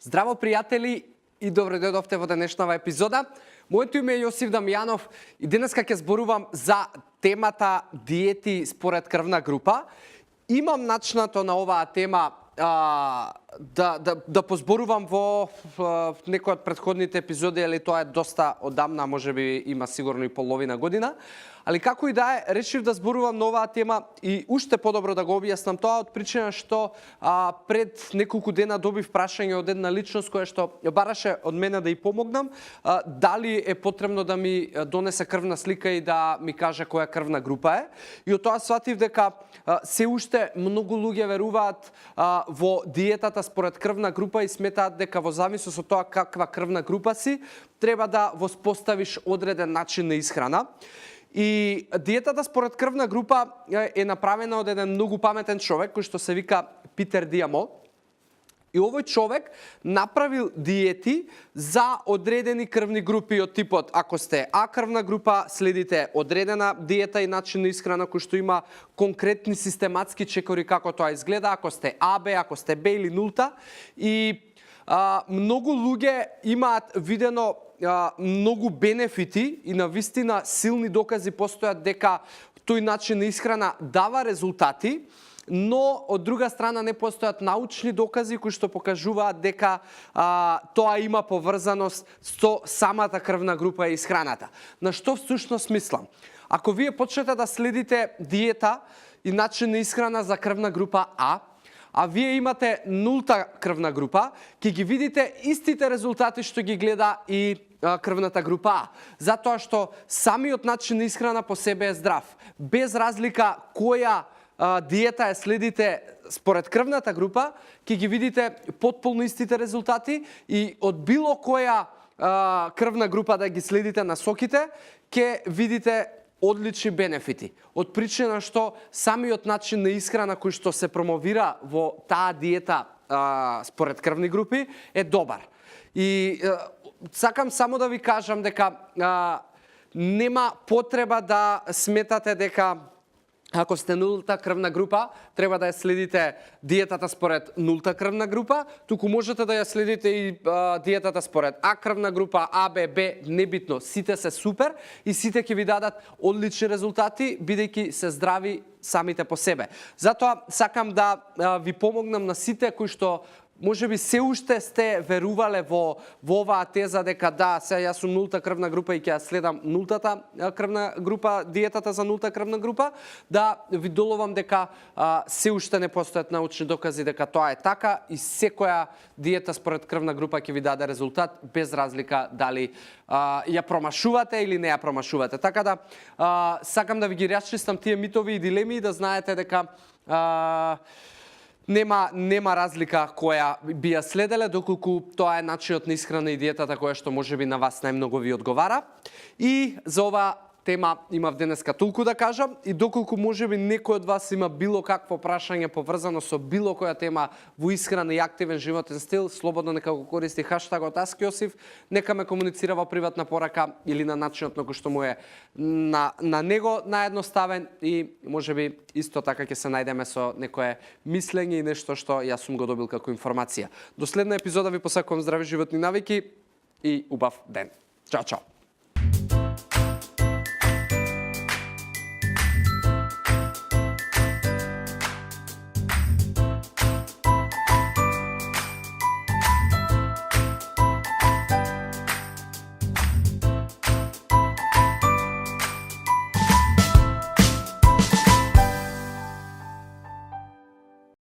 Здраво, пријатели, и добре дојдовте во денешнава епизода. Моето име е Јосиф Дамјанов и денеска ќе зборувам за темата диети според крвна група. Имам начнато на оваа тема да позборувам во некој од претходните епизоди, али тоа е доста одамна, можеби има сигурно и половина година. Али како и да е, решив да зборувам на оваа тема и уште подобро да го објаснам тоа од причина што пред неколку дена добив прашање од една личност која што бараше од мене да и помогнам, дали е потребно да ми донесе крвна слика и да ми каже која крвна група е. И од тоа сватив дека се уште многу луѓе веруваат во диетата според крвна група и сметаат дека во зависност од тоа каква крвна група си, треба да воспоставиш одреден начин на исхрана. И диетата според крвна група е направена од еден многу паметен човек кој што се вика Питер Диамо. И овој човек направил диети за одредени крвни групи од типот ако сте А крвна група, следите одредена диета и начин на исхрана кој што има конкретни систематски чекори како тоа изгледа, ако сте АБ, ако сте Б или нулта. И многу луѓе имаат видено многу бенефити и навистина силни докази постојат дека тој начин на исхрана дава резултати, но од друга страна не постојат научни докази кои што покажуваат дека тоа има поврзаност со самата крвна група и исхраната. На што всушност мислам? Ако вие почнете да следите диета и начин на исхрана за крвна група А вие имате нулта крвна група, ќе ги видите истите резултати што ги гледа и крвната група А. Затоа што самиот начин на исхрана по себе е здрав. Без разлика која диета е следите според крвната група, ќе ги видите потполно истите резултати и од било која крвна група да ги следите насоките, ќе видите одлични бенефити. Од причина што самиот начин на исхрана кој што се промовира во таа диета според крвни групи е добар. И сакам само да ви кажам дека нема потреба да сметате дека ако сте нулта крвна група, треба да ја следите диетата според нулта крвна група, туку можете да ја следите и диетата според А крвна група, А, Б, Б, небитно. Сите се супер и сите ќе ви дадат одлични резултати, бидејќи се здрави самите по себе. Затоа сакам да ви помогнам на сите кои што можеби се уште сте верувале во оваа теза дека да, сега јас сум нулта крвна група и ќе ја следам нултата крвна група, диетата за нулта крвна група, да ви доловам дека се уште не постојат научни докази дека тоа е така и секоја диета според крвна група ќе ви даде резултат без разлика дали ја промашувате или не ја промашувате. Така да сакам да ви ги расчистам тие митови и дилеми и да знаете дека нема разлика која би ја следеле, доколку тоа е начинот на исхрана и диетата која што можеби на вас најмногу ви одговара. И за ова тема имав денеска толку да кажам и доколку можеби некој од вас има било какво прашање поврзано со било која тема во исхрана и активен животен стил, слободно нека го користи хаштагот #AskJosif, нека ме комуницира во приватна порака или на начинот на кој што му е на него наедноставен и можеби исто така ќе се најдеме со некое мислење и нешто што јас сум го добил како информација. До следна епизода ви посакувам здрави животни навики и убав ден. Чао, чао!